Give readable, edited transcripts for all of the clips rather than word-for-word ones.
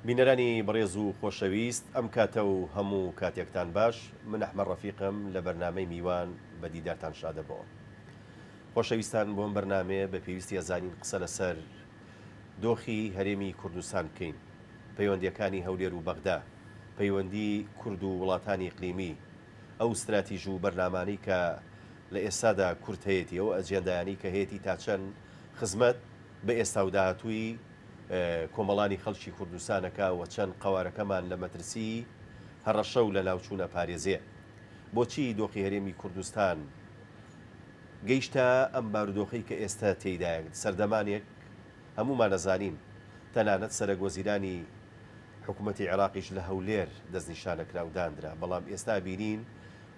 بینەرانی بەڕێز و خۆشەویست ئەم کاتە و هەموو کاتێکتان باش، من ئەحمەد ڕەفیقم لە بەرنامەی میوان بە دیدارتان شادەبەوە. خۆشەویستان بۆ ئەم بەرنامەیە بە پێویستی ئەزانین قسە لەسەر دۆخی هەرێمی کوردستان بکەین، پەیوەندییەکانی هەولێر و بەغدا، پەیوەندی کورد و وڵاتانی ئیقلیمی، ئەو ستراتیژ و بەرنامانەی کە لە ئێستادا کورد هەیەتی، ئەو ئەجێندایانەی کە هەیەتی تا چەند خزمەت بە ئێستا و داهاتووی کۆمەڵانی خەڵکی کوردستان ئەکا و چەند قەوارەکەمان لە مەترسیی هەڕەشە و لەناوچوون ئەپارێزێ. بۆچی دۆخی هەرێمی کوردستان گەیشتە ئەم بارودۆخەی کە ئێستە تێیدایە؟ سەردەمانێک هەموومان ئەزانین تەنانەت سەرەک وەزیرانی حکومەتی عێراقیش لە هەولێر دەستنیشانەکرا و داندرا، بەڵام ئێستا ئەبینین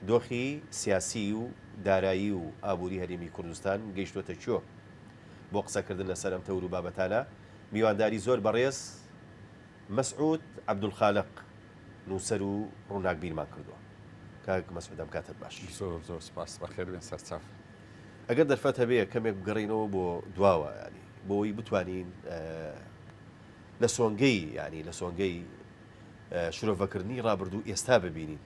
دۆخی سیاسی و دارایی و ئابووری هەرێمی کوردستان گەیشتۆتە کوێ؟ بۆ قسەکردن لەسەر ئەم تەور و بابەتانە میوانداری زۆر بەڕێز مەسعود عەبدولخالق نووسەر و ڕووناکبیرمان کردووە. کاک مەسعود ئەم کاتەت باش. زۆر زۆر سپاس، بەخێر بێن سەرچاو. ئەگەر دەرفەت هەبێ کەمێک بگەڕێینەوە بۆ دواوە یانی بۆ ئەوەی بتوانین لە سۆنگەی یانی لە سۆنگەی شرۆڤەکردنی ڕابردوو ئێستا ببینین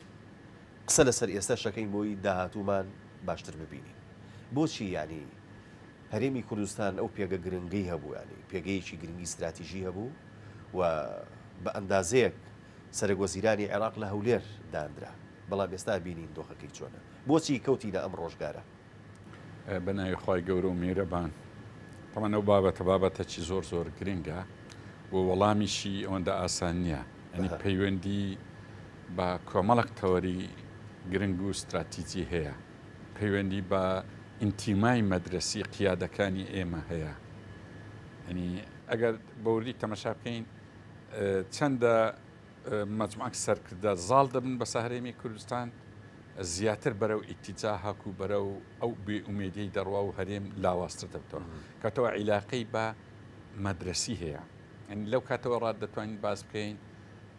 قسە لەسەر ئێستا شەکەین بۆی داهاتوومان باشتر ببینین بۆچی یانی هەرێمی کوردستان ئەو پێگە گرنگەی هەبوو یانی پێگەیەکی گرنگی ستراتیژی هەبوو و بە ئەندازەیەک سەرەک وەزیرانی عێراق لە هەولێر دانرا بەڵام ئێستا بینین دۆخەکەی چۆنە بۆچی کەوتینە ئەم ڕۆژگارە؟ بە ناوی خوای گەورە و میرەبان. تەبعەن ئەو بابەتە بابەتەکی زۆر زۆر گرنگە و وەڵامیشی ئەوەندە ئاسان نییە. یانی پەیوەندی بە کۆمەڵک تەوەری گرنگ و ستراتیجی هەیە. پەیوەندی بە ئینتیمای مەدرەسی قیادەکانی ئێمە هەیە. یانی ئەگەر بەوردی تەمەشا بکەین چەندە مەجموعەک سەرکردە زاڵ دەبن بەسە هەرێمی کوردستان زیاتر بەرەو ئیتیجاهەک و بەرەو ئەو بێ ئومێدیەی دەڕوا و هەرێم لاوازتر دەبتەوە کاتەوە عیلاقەی بە مەدرەسی هەیە یعنی لەو کاتەوە ڕات دەتوانین باس بکەین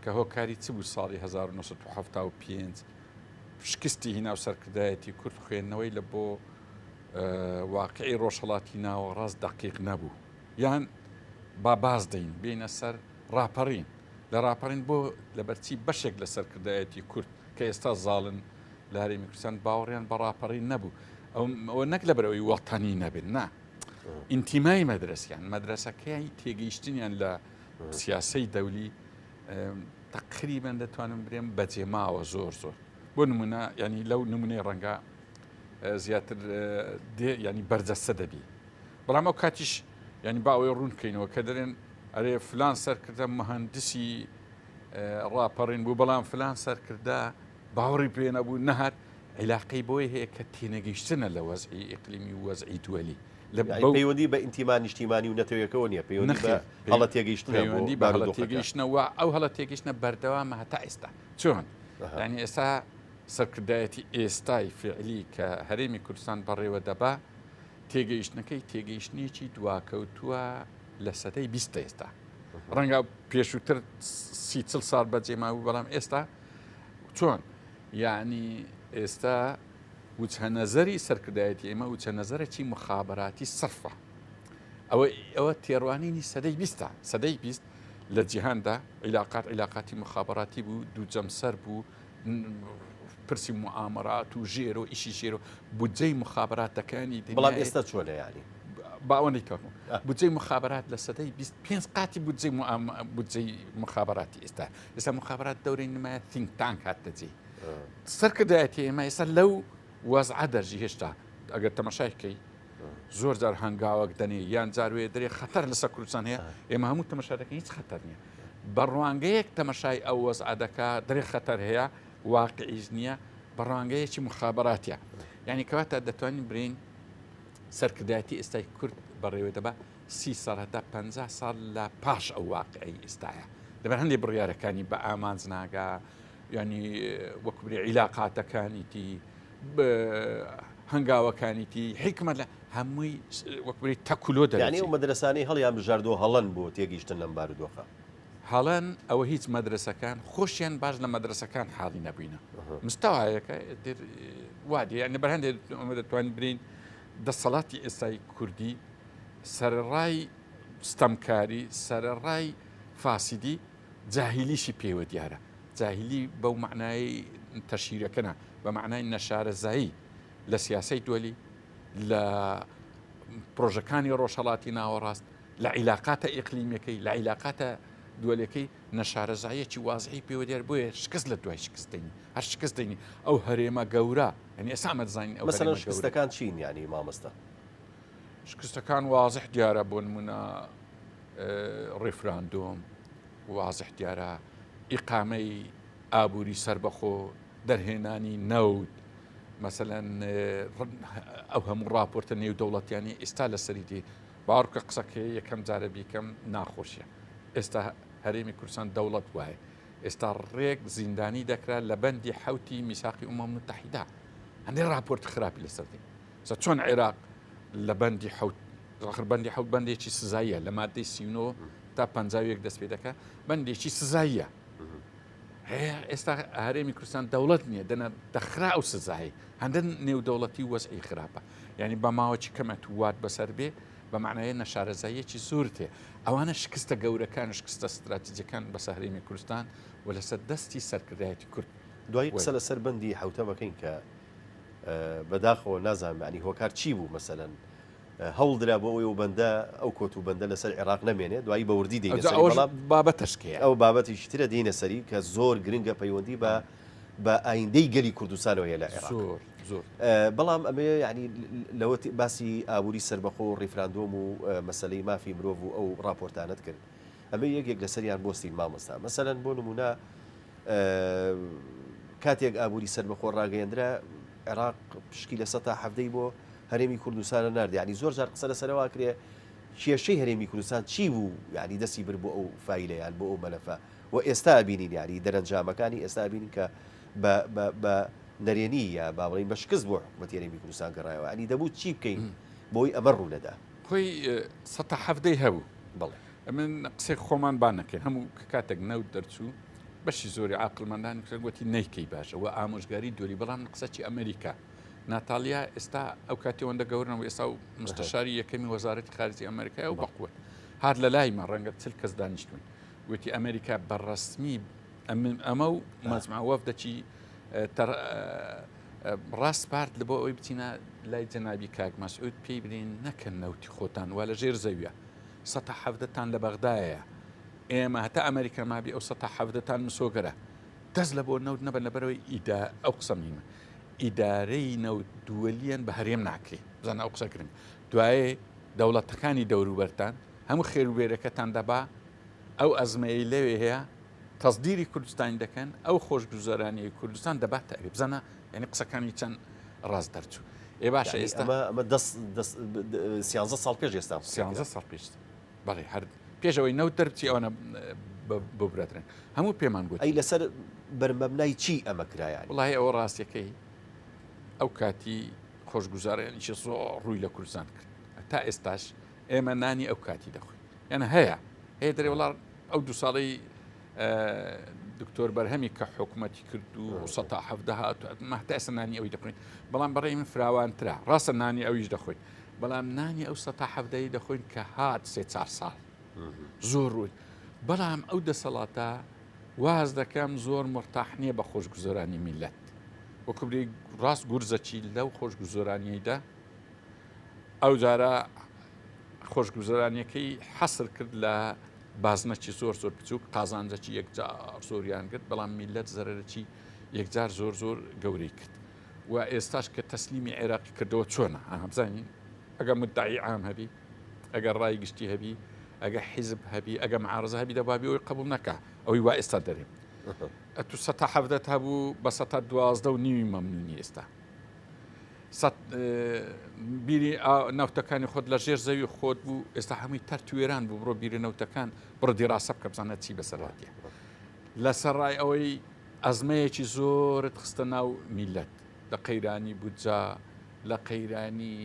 کە هۆکاری چ بوو ساڵی 1975 شکستی هینا و سەرکردایەتی کورد خوێندنەوەی لە بۆ واقعی ڕۆژهەڵاتی ناوەڕاست دەقیق نەبوو یان با باز دەین بینە سەر ڕاپەڕین لە ڕاپەڕین بۆ لەبەرچی بەشێک لە سەرکردایەتی کورد کە ئێستا زاڵن لە هەرێمی کوردستان باوەڕیان بە ڕاپەڕین نەبوو ئەوە نەک لەبەرەوەی وەتەنی نەبن نا ئینتیمای مەدرسیان مەدرسەکەی تێگەیشتنیان لە سیاسەی دەولی تقریبا دەتوانم برێم بەجێماوە زۆر زۆر بۆ نمونە ینی لەو نمونەی ڕەنگە زیاتر دێ ینی بەرجەستە دەبی بەڵام ئەو کاتیش ینی با ئەوەی ڕوون بکەینەوە کە دەرێن ئەرێ فلان سەرکردە مهندسی ڕاپەڕین بوو بەڵام فلان سەرکردە باوەڕی پێ نەبوو نەهات عیلاقەی بۆی هەیە کە تێنەگەیشتنە لە وەزعی ئیقلیمی و وەزعی دووەلی لە پەیوەندی بە ئینتیما نیشتیمانی و نەتەوەیەکەوە نییە پەیوەندی بە هەڵە تێگەیشتنە پەیوەندی بە هەڵە تێگەیشتنەوە ئەو هەڵە تێگەیشتنە بەردەوامە هەتا ئێستا چۆن یعنی ئێستا سەرکردایەتی ئێستای فعلی کە هەرێمی کوردستان بەڕێوە دەبا تێگەیشتنەکەی تێگەیشتنێکی دواکەوتووە لە سەدەی بیستە ئێستا ڕەنگە پێشووتر سی چل ساڵ بەجێ مابوو بەڵام ئێستا چۆن یعنی ئێستا وچە نەزەری سەرکردایەتی ئێمە وچە نەزەرێکی مخابراتی سرفە ئەوە ئەوە تێڕوانینی سەدەی بیستە سەدەی بیست لە جیهاندا عیلاقات عیلاقاتی مخابراتی بوو دوو جەمسەر بوو پرسی موئامەرات و ژێرۆ ئیشی ژێرۆ بودجەی مخابراتەکانی بەڵام ئێستا چۆنە یانی با ئەوەندەی تۆ بودجەی مخابرات لە سەدەی 25 قاتی بودجەی بودجەی مخابراتی ئێستا ئێستا مخابرات دەورەی نمایە think tank هاتە جێ سەرکردایەتی ئێمە ئێستا لەو وەزعە دەرژی هێشتا ئەگەر تەماشای بکەی زۆر جار هەنگاوەک دەنێ یان جاروێ دەرێ خەتەر لەسەر کوردستان هەیە ئێمە هەموو تەماشا دەکەین هیچ خەتەر نییە بە ڕوانگەیەک تەماشای ئەو وەزعە دەکا دەرێ خەتەر هەیە واقعیش نییە بە ڕوانگەیەکی مخابراتە یعنی کەواتە دەتوانین برین سەرکردایەتی ئێستای کورد بەڕێوە دەبا سی ساڵ هەتا پ ساڵ لە پاش ئەو واقعی ئێستاە لەبەر هەندێک بڕیارەکانی بە ئامانج ناگا ینی وەکوبری عیلاقاتەکانیتی هەنگاوەکانیتی حیکمەت لە هەمووی وەک بری تەکولۆ دەرەچێ. یانی ئەو مەدرەسانەی هەڵیان بژاردووە هەڵەن بۆ تێگەیشتن لەم بارودۆخە؟ هەڵەن ئەوە هیچ مەدرەسەکان خۆشیان باش لە مەدرەسەکان حاڵی نەبووینە مستەوایەکە ئیتر وا دێ یانی بەر هەندێک ئەمە دەتوانین برین دەسەڵاتی ئێستای کوردی سەرەڕای ستەمکاری سەرەڕای فاسیدی. جاهیلیشی پێوە دیارە. جاهیلی بەو مەعنای تەشهیرەکە نا، بە مەعنای نەشارەزایی لە سیاسەی دوەلی، لە پرۆژەکانی ڕۆژهەڵاتی ناوەڕاست، لە عیلاقاتە ئیقلیمیەکەی، لە عیلاقاتە دوەلیەکەی نەشارەزاییەکی وازحی پێوە دیار بۆیە شکست لە دوای شکست دەینی هەر شکست دەینی ئەو هەرێمە گەورە یعنی ئێستا ئەمە دەزانین ئەو مەسەلەن شکستەکان چین یعنی مامۆستا؟ شکستەکان وازح دیارە بۆ نمونە ڕیفراندۆم وازح دیارە ئیقامەی ئابووری سەربەخۆ دەرهێنانی نەوت مەسەلەن ئەو هەموو ڕاپۆرتە نێودەوڵەتیانی ئێستا لەسەری دێ باوەڕ بکە قسەکەی یەکەم جارە بیکەم ناخۆشیە ئێستا هەرێمی کوردستان دەوڵەت وایە ئێستا ڕێک زیندانی دەکرا لە بەندی حوتی میساقی ئومەم متحیدا هەندێک راپۆرت خراپی لەسەر دێ سە چۆن عێراق لە بەندی حوت آخر بەندی حوت بەندێکی سزاییە لە مادەی سینۆ تا 51 دەست پێ دەکە بەندێکی سزاییە هەیە ئێستا هەرێمی کوردستان دەوڵەت نییە دەنا دەخرا ئەو سزایی هەندە نێودەوڵەتی وەزعی خراپە یعنی بە ماوەکی کەمە تووات بەسەر بێ بە معنایە نەشارەزاییەکی زۆر تێ ئەوانە شکستە گەورەکان شکستە استراتیجەکان بەسە هەرێمی کوردستان و لەسەر دەستی سەرکردایەتی کورد دوایی قسە لەسەر بەندی حوتەمەکەین کە بەداخەوە نازانم ینی هۆکار چی بوو مەسەلەن هەوڵدرا بۆ ئەوەی ئەو بەندە ئەو کۆت و بەندە لەسەر عێراق نەمێنێ دوایی بە وردی دێینە سەری بەڵام بابەتەشکەیە ئەو بابەتێکی ترە دێینە سەری کە زۆر گرنگە پەیوەندی بە بە ئایندەی گەلی کوردستانەوە هەیە لە عێراق زۆر زۆر بەڵام ئەمێ یعنی لەوە باسی ئابووری سەربەخۆ و ڕیفراندۆم و مەسەلەی مافی مرۆڤ و ئەو ڕاپۆرتانەت کرد ئەمە یەک یەک لەسەریان بۆستین مامۆستا مەسەلەن بۆ نمونە کاتێک ئابووری سەربەخۆ ڕاگەیەندرا عێراق پشکی لە سەتا حەڤدەی بۆ هەرێمی کوردستانە نارد یعنی زۆر جار قسە لەسەرەوە کرێ کێشەی هەرێمی کوردستان چی بوو یعنی دەستی بر بۆ ئەو فایلە یان بۆ ئەو مەلەفە و ئێستا بینین یعنی دەرەنجامەکانی ئێستا بینین کە بە بە بە نەرێنی یا با بڵێین بە شکست بۆ حکوومەتی هەرێمی کوردستان گەڕایەوە یعنی دەبوو چی بکەین بۆی ئەمە ڕوونەدا خۆی سەتا حەڤدەی هەبوو بەڵێ ئەمن قسەی خۆمان با نەکەین هەموو کە کاتێک نەوت دەرچوو بەشی زۆری عاقڵمەندان گوتی نەیکەی باشە و ئامۆژگاری دووری بەڵام قسەکی ئەمریکا ناتالیا ئێستا ئەو کاتی ئەوەندە گەورە و ئێستا و مستەشاری یەکەمی وەزارەتی خارجی ئەمریکای و بەقوت هات لە لای مە ڕەنگە چل کەس دانیشتون وتی ئەمریکا بە ڕەسمی ئەمە و مەجمع وەفدەکی ڕاست پارت لە بۆ ئەوەی بچینە لای جەنابی کاک مەسعود پێی بلین نەکەن نەوتی خۆتان وا لە ژێر زەویە سەتا حەڤدەتان لە بەغدایە ئێمە هەتا ئەمریکا مابی ئەو سەتا حەڤدەتان مسۆگەرە دەست لە بۆ نەوت نەبەن لەبەرەوەی ئیدا ئەو قسە مهمە ئیدارەی نەوت دووەلیەن بە هەرێم ناکرێ بزانە ئەو قسە گرنگ دوایێ دەوڵەتەکانی دەوروبەرتان هەموو خێروبێرەکەتان دەبا ئەو ئەزمەیە لەوێ هەیە تەزدیری کوردستانی دەکەن ئەو خۆشگوزەرانی کوردستان دەباتە ئەوێ بزانە یعنی قسەکانی چەند ڕاست دەرچوو ئێ باشە ئێستا ئەمە دە سیانزە ساڵ پێش ئێستا سیانزە ساڵ پێش بەڵێ هەر پێشەوەی نەوت دەربچی ئەوەنە ببراترن هەموو پێمان گوت ئەی لەسەر بەرمەبنای چی ئەمە کرایان وڵی ئەوە ڕاستیەکەی ئەو کاتی خۆشگوزارانیشی زۆر ڕووی لە کوردستان کرد تا ئێستاش ئێمە نانی ئەو کاتی دەخۆین یان هەیە هەیە دەرێ وڵا ئەو دو ساڵەی دکتۆر بەرهەمی کە حکوومەتی کرد و سە حەفدە هات مەهتا ئێستا نانی ئەوی دەخۆین بەڵام بەڕێی من فراوانترە ڕاستە نانی ئەویش دەخۆین بەڵام نانی ئەو سە حەفدەی دەخۆین کە هات سێ چار ساڵ زۆر ڕووی بەڵام ئەو دەسەڵاتە واز دەکەم زۆر مرتاح نییە بە خۆشگوزەرانی میلەت وەکوبری ڕاست گورزەچی لەو خۆشگوزەرانیدا ئەو جارە خۆشگوزەرانیەکەی حەسر کرد لە بازنەکی زۆر زۆر بچووک قازانجەکی یەکجار زۆریان کرد بەڵام میلەت زەرەرەکی یەکجار زۆر زۆر گەورەی کرد و ئێستاش کە تەسلیمی عێراقی کردەوە چۆنە بزانین ئەگە مدعی عام هەبی ئەگەر ڕای گشتی هەبی ئەگە حیزب هەبی ئەگە معارزە هەبی دەبابی ئەوی قبول نەکا ئەوی وا ئێستا دەرێ ئەتو سەتا حەڤدەت هەبوو بە سەتا دوازدە و نیوی مەمنونی ئێستا بیری نەوتەکانی خۆت لە ژێر زەوی خۆت بوو ئێستا هەمووی تەر توێران بوو بڕۆ بیرە نەوتەکان بڕۆ دیراسە بکە بزانە چی بەسەر هاتیە لەسەر ڕای ئەوەی ئەزمەیەکی زۆرت خستە ناو میلەت لە قەیرانی بودجا لە قەیرانی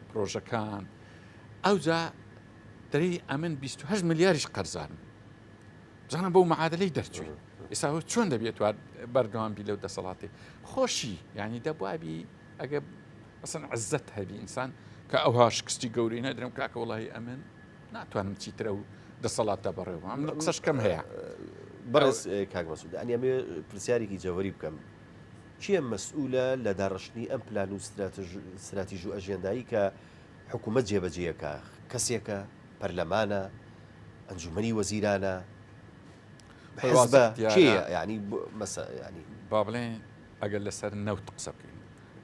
پرۆژەکان ئەوجا دەری ئەمن 28 ملیاریش قەرزارم بزانم بەو معادلەی دەرچووی ئێستا چۆن دەبێت بەردەوام بی لەو دەسەڵاتی خۆشی یعنی دەبوابی ئەگە مەسەن عزت هەبی ئینسان کە ئەوها شکستی گەورەی نەدرم کاکە وڵی ئەمن ناتوانم چیترە و دەسەڵاتە بەڕێوە ئەم قسەش کەم هەیە. بەڕێز کاک مەسعود یانی ئەمەوێ پرسیارێکی جەوهەری بکەم کێ مەسئولە لە داڕشتنی ئەم پلان و ستراتیژ و ئەژێندایی کە حکوومەت جێبەجێیەکە کەسێکە پەرلەمانە ئەنجومەنی وەزیرانە حزبە کێیە یانی مەسە یانی با بڵێن ئەگەر لەسەر نەوت قسە بکەین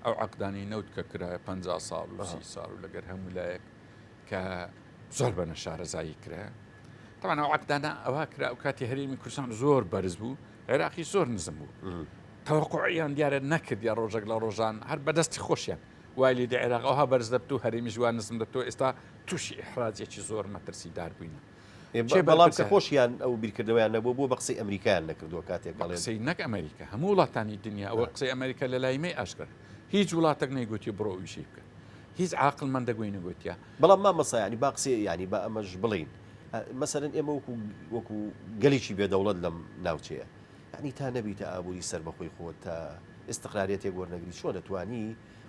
ئەو عەقدانی نەوت کە کرایە 50 ساڵ و 30 ساڵ و لەگەر هەموو لایەک کە زۆر بە نەشارەزایی کرا تەبعەن ئەو عەقدانە ئەوها کرا ئەو کاتی هەرێمی کوردستان زۆر بەرز بوو عێراقی زۆر نزم بوو تەوەقعیان دیارە نەکرد یا ڕۆژێک لە ڕۆژان هەر بەدەستی خۆشیان وای لێ دێ عێراق ئەوها بەرز دەبت و هەرێمیش وا نزم دەبتەوە ئێستا تووشی ئیحراجێکی زۆر مەترسیدار بووینە. بەڵام کە خۆشیان ئەو بیرکردنەوەیان نەبوو بۆ بە قسەی ئەمریکایان نەکردووە کاتێک دەڵێن. قسەی نەک ئەمریکا هەموو وڵاتانی دنیا ئەوە قسەی ئەمریکا لە لای مەی ئاشکرا هیچ وڵاتێک نەیگوتی بڕۆ ئەو ئیشەی بکە هیچ عاقڵمەندێک وەی نەگوتیە. بەڵام مامۆستا یانی با قسەی یانی با ئەمەش بڵێین مەسەلەن ئێمە وەکو وەکو گەلێکی بێ دەوڵەت لەم ناوچەیە یانی تا نەبیتە ئابووری سەربەخۆی خۆت تا ئیستقراریەتێک وەرنەگری چۆن ئەتوانی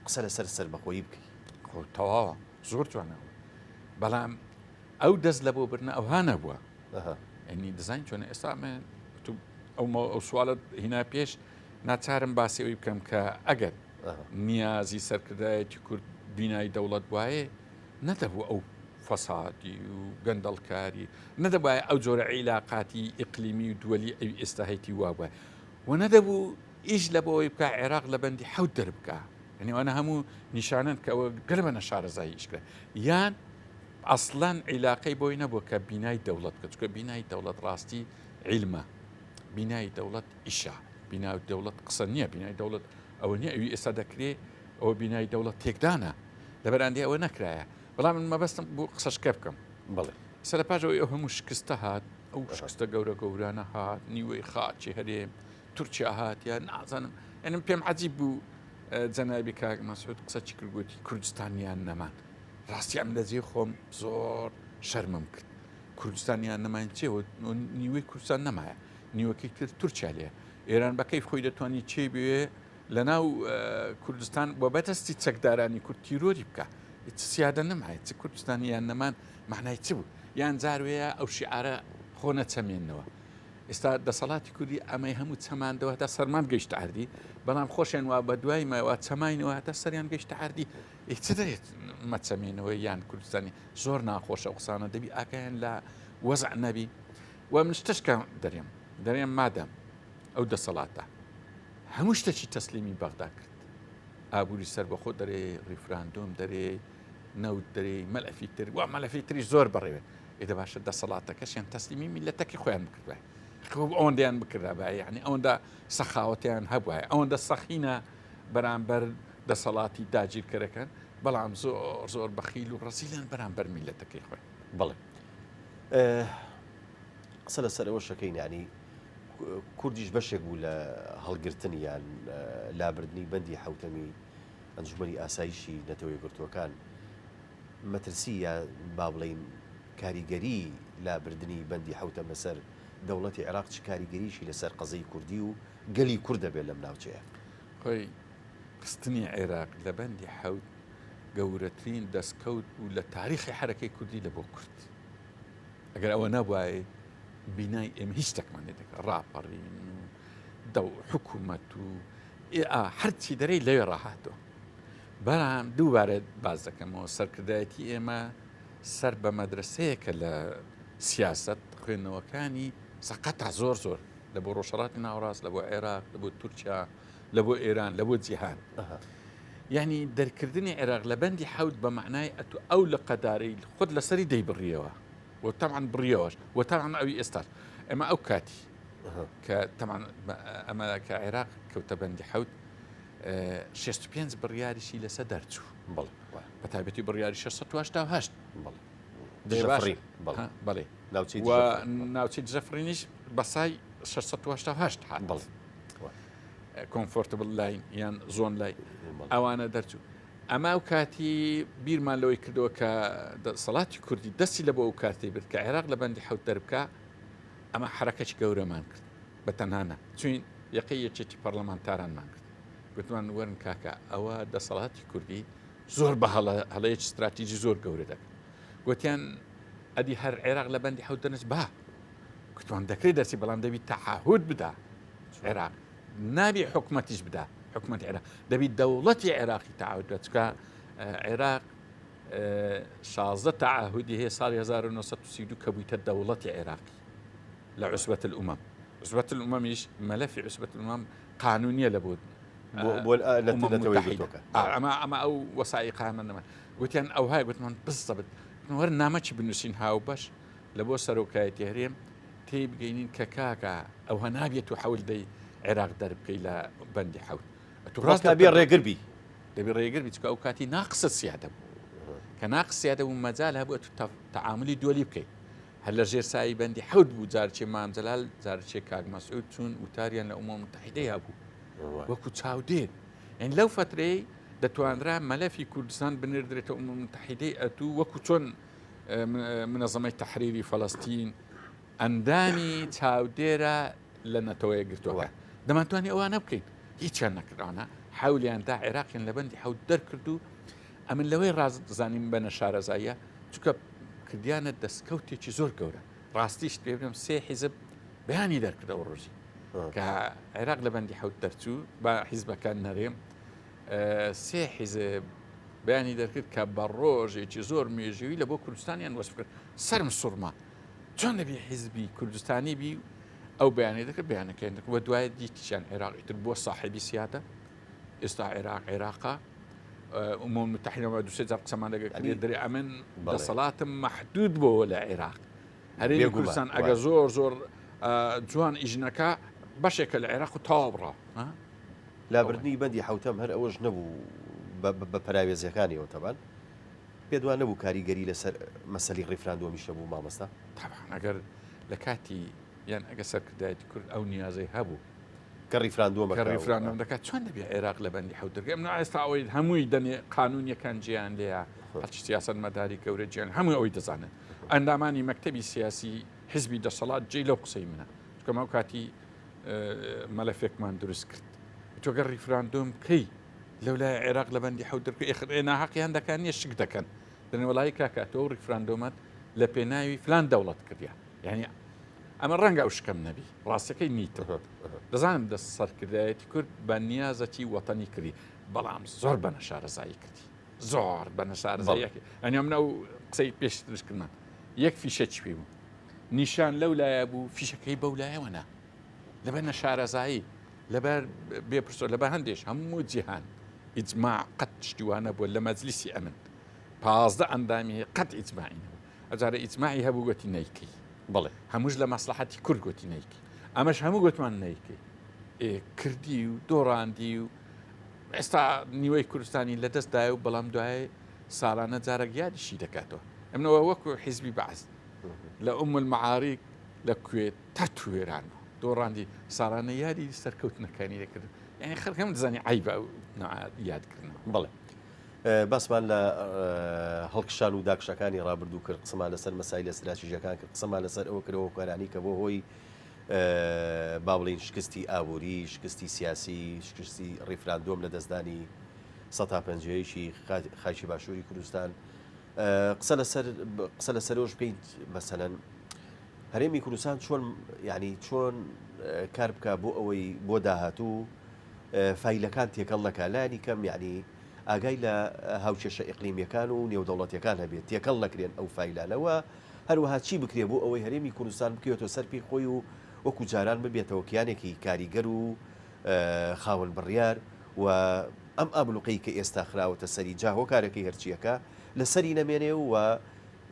قسە لەسەر سەربەخۆیی بکەی؟ خۆ تەواوە زۆر جوانە بەڵام ئەو دەست لە بۆ بردنە ئەوها نەبووە ئەنی دەزانین چۆنە ئێستا من ئەو ئەو سوالت هینا پێش ناچارم باسی ئەوی بکەم کە ئەگەر نیازی سەرکردایەتی کورد بینای دەوڵەت وایە نەدەبوو ئەو فەسادی و گەندەڵکاری نەدەبایە ئەو جۆرە عیلاقاتی ئیقلیمی و دووەلی ئەوی ئێستا هەیتی وابووە و نەدەبوو ئیش لە بۆ ئەوەی بکە عێراق لە بەندی حەوت دەربکە یعنی ئەوانە هەموو نیشانەن کە ئەوە گەلە بە نەشارەزایی ئیشکرا یان ئەسڵەن عیلاقەی بۆی نەبووە کە بینای دەوڵەت بکە چونکە بینای دەوڵەت ڕاستی عیلمە بینای دەوڵەت ئیشە بینای دەوڵەت قسە نییە بینای دەوڵەت ئەوە نییە ئەوی ئێستا دەکرێ ئەوە بینای دەوڵەت تێکدانە لەبەرئەندێ ئەوە نەکرایە بەڵام من مەبەستم بوو قسەشکە بکەم بەڵێ سەر پاش ئەوەی ئەو هەموو شکستە هات ئەو شکستە گەورە گەورانە هات نیوەی خاچی هەرێم تورکیا هات یا نازانم یعنی پێم عجیب بوو جەنابی کاک مەسعود قسە چی کرد گوتی کوردستانیان نەمان ڕاستی ئەم لە جێی خۆم زۆر شەرمم کرد کوردستانیان نەماین چێ نیوەی کوردستان نەمایە نیوەکەی تر تورکیا لێ ئێران بە کەیف خۆی دەتوانانی چێ بێ لە ناو کوردستان بۆ بەدەستی چەکدارانی کورد تیرۆری بکە چ سیادە نەمایە چ کوردستانیان نەمان معنای چ بوو یان جاروەیە ئەو شیعارە خۆ نەچەمێنەوە ئێستا دەسەڵاتی کوردی ئەمەی هەموو چەماندەوە هەتا سەرمان گەیشتە عەردی بەڵام خۆشیان وا بە دوای مایەوە چەماینەوە هەتا سەریان گەیشتە عەردی ئێ چ دەرێت مەچەمێنەوە یان کوردستانی زۆر ناخۆشە ئەو قسانە دەبی ئاگایان لە وەزع نەبی و من شتشکە دەرێم دەرێم مادەم ئەو دەسەڵاتە هەموو شتێکی تەسلیمی بەغدا کرد ئابووری سەربەخۆ دەرێ ڕیفراندۆم دەرێ نەوت دەرێ مەلەفی تر وا مەلەفی تری زۆر بەڕێوێ ئێ دە باشە دەسەڵاتەکەشیان تەسلیمی میلەتەکەی خۆیان بکردایە خۆ ئەوەندەیان بکردابایە یعنی ئەوەندە سەخاوەتیان هەبوایە ئەوەندە سەخینە بەرامبەر دەسەڵاتی داگیرکەرەکان بەڵام زۆر زۆر بەخیل و ڕەزیلان بەرامبەر میلەتەکەی خۆی. بەڵێ قسە لەسەر ئەوە شەکەین ینی کوردیش بەشێک بوو لە هەڵگرتن یان لابردنی بەندی حوتەمی ئەنجومەنی ئاسایشی نەتەوە یەکگرتووەکان مەترسی یا با بڵێین کاریگەری لابردنی بەندی حەوتەم لەسەر دەوڵەتی عێراق چ کاریگەریی لەسەر قەزەی کوردی و گەلی کورد دەبێت لەم ناوچەیە؟ خۆی خستنی عێراق لە بەندی حەوت گەورەترین دەستکەوت بوو لە تاریخی حەرەکەی کوردی لە بۆ کورد. ئەگەر ئەوە نەبوایە بینای ئێمە هیچ شتێکمان لێ دەکرا ڕاپەڕین و دەو حکوومەت و هەرچی دەرەی لەوێ ڕاهاتوە. بەڵام دووبارە باس دەکەمەوە سەرکردایەتی ئێمە سەر بە مەدرسەیەکە لە سیاست خوێندنەوەکانی سەقەتا زۆر زۆر لە بۆ ڕۆژهەڵاتی ناوەڕاست لە بۆ عێراق لە بۆ تورکیا لە بۆ ئێران لە بۆ جیهان یعنی دەرکردنی عێراق لە بەندی حەوت بە معنای ئەتو ئەو لە قەدارەی خۆت لەسەری دەیبڕیەوە و تەعاان بڕیەوەش و تەعاان ئەوی ئێستاش ئەمە ئەو کاتی کە تەعاان ئەمە کە عێراق کەوتە بەندی حەوت 65 بڕیاریشی لەسەر دەرچوو بەڵێ بە تایبەتی بڕیاری 688 بەڵێ دژەفڕین بەڵێ ناوچەی ناوچەی دژەفڕینیش بەسای 688 هات بەڵێ comfortable line یان zone line ئەوانە دەرچوو ئەمە ئەو کاتی بیرمان لەوەی کردەوە کە دەسەڵاتی کوردی دەستی لە بۆ ئەو کارتی برد کە عێراق لە بەندی حەوت دەربکە ئەمە حرەکەی گەورەمان کرد بە تەنها نا چوین یەقەی یەکێتی پەڕلەمانتارانمان کرد گوتمان وەرن کاکە ئەوە دەسەڵاتی کوردی زۆر بە هەڵە هەڵەیەکی ستراتیجی زۆر گەورە دەکەن گوتیان ئەدی هەر عێراق لە بەندی حەوت دەنس با. گوتمان دەکرێت دەرچی بەڵام دەبی تەعاهود بدا عێراق نابی حکومەتیش بدا حکومەت عێراق دەبی دەوڵەتی عێراقی تەعاهود بدا چکە عێراق 16 تەعاهودی هەیە ساڵی 1932 کە بوویتە دەوڵەتی عێراقی لە عوسبەت الأمم عوسبەت الأممیش مەلەفی عوسبەت الأمم قانونیە لە بۆ ئەمە ئەمە ئەو وەسائیقانە نەما گوتیان ئەوهای گوتمان بزەبت وەر نامەکی بنووسین هاوبەش لە بۆ سەرۆکایەتی هەرێم تێی بگەینین کە کاکە ئەوها نابێت و حەول دەی عێراق دەربکەی لە بەندی حەوت ئەتو ڕاست دەبێ ڕێگر بی دەبێ ڕێگر بی چکە ئەو کاتی ناقسە سیادە بوو کە ناقس سیادە بوو مەجال هەبوو ئەتو تەعاملی دووەلی بکەیت هەر لە ژێر سایەی بەندی حەوت بوو جارچێ مام جەلال جارچێ کاک مەسعود چوون وتاریان لە ئومەم متحیدەی هەبوو وەکو چاودێر یعنی لەو فترەی دەتوانرا مەلەفی کوردستان بنێردرێتە ئومەم متحیدەی ئەتوو وەکو چۆن منەزەمەی تەحریری فەلەستین ئەندامی چاودێرە لە نەتەوە یەکگرتووەکان دەمانتوانی ئەوانە بکەین هیچیان نەکردوانە حولیان دا عێراقیان لە بەندی حەوت دەرکرد و ئەمن لەوەی ڕاز زانیم بە نەشارەزاییە چونکە کردیانە دەستکەوتێکی زۆر گەورە ڕاستیشت پێ بڵێم سێ حیزب بەیانی دەرکرد ئەو ڕۆژی کە عێراق لە بەندی حەوت دەرچوو با حیزبەکان نەرێم سێ حیزب بەیانی دەرکرد کە بە ڕۆژێکی زۆر مێژووی لە بۆ کوردستانیان وەسف کرد سەرم سوڕما چۆن دەبی حیزبی کوردستانی بی ئەو بەیانی دەکرد بەیانەکەیان دەکرد و دوای دیتیشان عێراق ئیتر بۆ ساحێبی سیادە ئێستا عێراق عێراقە ئومم متحدە دوو سێ جار قسەمان لەگەڵ کردی دەرێ ئەمن دەسەڵاتم مەحدود بۆوە لە عێراق هەرێمی کوردستان ئەگە زۆر زۆر جوان ئیژنەکە بەشێکە لە عێراق و تەواو بڕا لابردنی بەندی حوتەم هەر ئەوەش نەبوو بە پەراوێزیەکانیەوە تەبان پێت وا نەبوو کاریگەری لەسەر مەسەلی ڕیفراندۆمیش هەبوو مامۆستا؟ تەبعەن ئەگەر لە کاتی یان ئەگە سەرکردایەتی کورد ئەو نیازەی هەبوو کە ڕیفراندۆم کە ڕیفراندۆم دەکات چۆن دەبێ عێراق لە بەندی حەوت دەرکەی ئەمن ئێستا ئەوەی هەمووی دەنێ قانونیەکان جیان لێیە هەرچی سیاسەت مەداری گەورە جیان هەمووی ئەوەی دەزانن ئەندامانی مەکتەبی سیاسی حزبی دەسەڵات جێی لەو قسەی منە چونکە ئەو کاتی مەلەفێکمان دروست کرد تۆ گەر ڕیفراندۆم بکەی لەولای عێراق لە بەندی حەوت دەرکەی ئێخر ئێ ناهەقیان دەکەن نیە شک دەکەن دەنێ وەڵایی کاکە تۆ ڕیفراندۆمەت لە پێناوی فلان دەوڵەت کردیا یعنی ئەمە ڕەنگە ئەو شکەم نەبی ڕاستەکەی نیتە دەزانم دەست سەرکردایەتی کورد بە نیازەکی وەتەنی کردی بەڵام زۆر بە نەشارەزایی کردی زۆر بە نەشارەزاییەکی ئەنی من ئەو قسەی پێشترش کردمان یەک فیشەکی پێ بوو نیشان لەو لایە بوو فیشەکەی بەو لایەوە نا لەبەر نەشارەزایی لەبەر بێ پرسۆ لەبەر هەندێش هەموو جیهان ئیجماع قەت شتی وا نەبووە لە مەجلیسی ئەمن 15 ئەندامی هەیە قەت ئیجماعی نەبوو ئەجارە ئیجماعی هەبوو گوتی نەیکەی بەڵێ هەمووش لە مەسلحەتی کورد گوتی نەیکەی ئەمەش هەموو گوتمان نەیکەی ئێ کردی و دۆڕاندی و ئێستا نیوەی کوردستانی لە دەست دایە و بەڵام دوای ساڵانە جارێک یادیشی دەکاتەوە ئەمنەوە وەکو حیزبی بەعس لە ئوم المعاریک لە کوێت تەرت و وێران بوو دۆڕاندی ساڵانە یادی سەرکەوتنەکانی دەکرد یعنی خەڵک هەم دەزانی عەیبە ئەو یادکردنەوە. بەڵێ باسمان لە هەڵکشان و داکشەکانی ڕابردوو کرد قسەمان لەسەر مەسایلە ستراتیژیەکان کرد قسەمان لەسەر ئەوە کرد هۆکارانی کە بۆ هۆی با بڵین شکستی ئابووری شکستی سیاسی شکستی ڕیفراندۆم لە دەستدانی سەتا پەنجەیەکی خاکی باشووری کوردستان قسە لەسەر قسە لەسەرۆش بکەیت مەسەلەن هەرێمی کوردستان چۆن یعنی چۆن کار بکە بۆ ئەوەی بۆ داهاتوو فیلەکان تێکەڵ نەکە لانی کەم یعنی ئاگای لە هاوکێشە ئیقلیمیەکان و نێودەوڵەتیەکان هەبێت تێکەڵ نەکرێن ئەو فیلانەوە هەروەها چی بکرێ بۆ ئەوەی هەرێمی کوردستان بکەوێتەوە سەر پێی خۆی و وەکو جاران ببێتەوە کیانێکی کاریگەر و خاوەن بڕیار و ئەم ئابلوقەی کە ئێستا خراوەتە سەری جا هۆکارەکەی هەرچیەکە لەسەری نەمێنێ و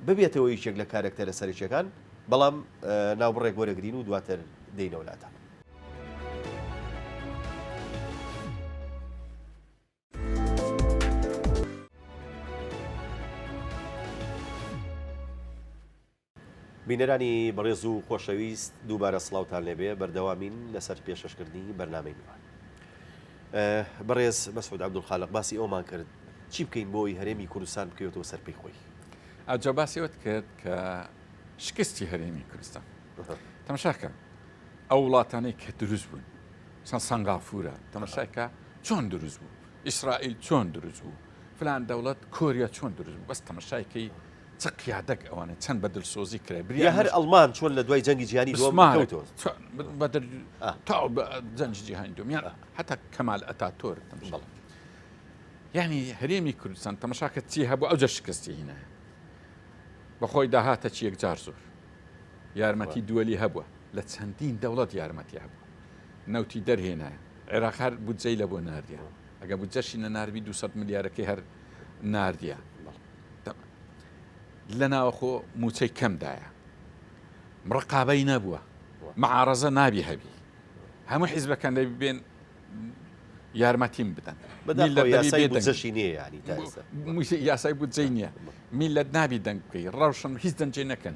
ببێتەوە یەکێک لە کارەکتەرە سەرەکیەکان، بەڵام ناوبڕێک وەرەگرین و دواتر دێینەوە لاتان. بینەرانی بەڕێز و خۆشەویست دووبارە سڵاوتان لێبێ بەردەوامین لەسەر پێشکەشکردنی بەرنامەی میوان. بەڕێز مەسعود عەبدولخالق باسی ئەومان کرد چی بکەین بۆی هەرێمی کوردستان بکەوێتەوە سەر پێی خۆی؟ ئەجا باسی ئەوەت کرد کە شکستی هەرێمی کوردستان تەماشاکە ئەو وڵاتانەی کە دروست بوون سان سەنگافورە تەماشاکە چۆن دروست بوو ئیسرائیل چۆن دروست بوو فلان دەوڵەت کۆریا چۆن دروست بوو بەس تەماشایکەی. چ قیادەک ئەوانە چەند بە دلسۆزی کرای بریا یا هەر ئەڵمان چۆن لە دوای جەنگی جیهانی دووەم کەوتەوە تا جەنگی جیهانی دووەم یان هەتا کەمال ئەتاتۆر بەڵێ یعنی هەرێمی کوردستان تەمەشاکە چی هەبوو ئەوجە شکستی هینایە بەخۆی داهاتە چی یەکجار زۆر یارمەتی دووەلی هەبووە لە چەندین دەوڵەت یارمەتی هەبوو نەوتی دەرهێنایە عێراق هەر بودجەی لە بۆ ناردیە ئەگە بودجەشی نەناربی 200 ملیارەکەی هەر ناردیە لە ناوەخۆ موچەی کەمدایە ڕقابەی نەبووە معارەزە نابی هەبی هەموو حیزبەکان دەبی بێن یارمەتیم بدەن یاسای بودجەی نییە میلەت نابی دەنگ بکەی ڕەوشن هیچ دەنجێ نەکەن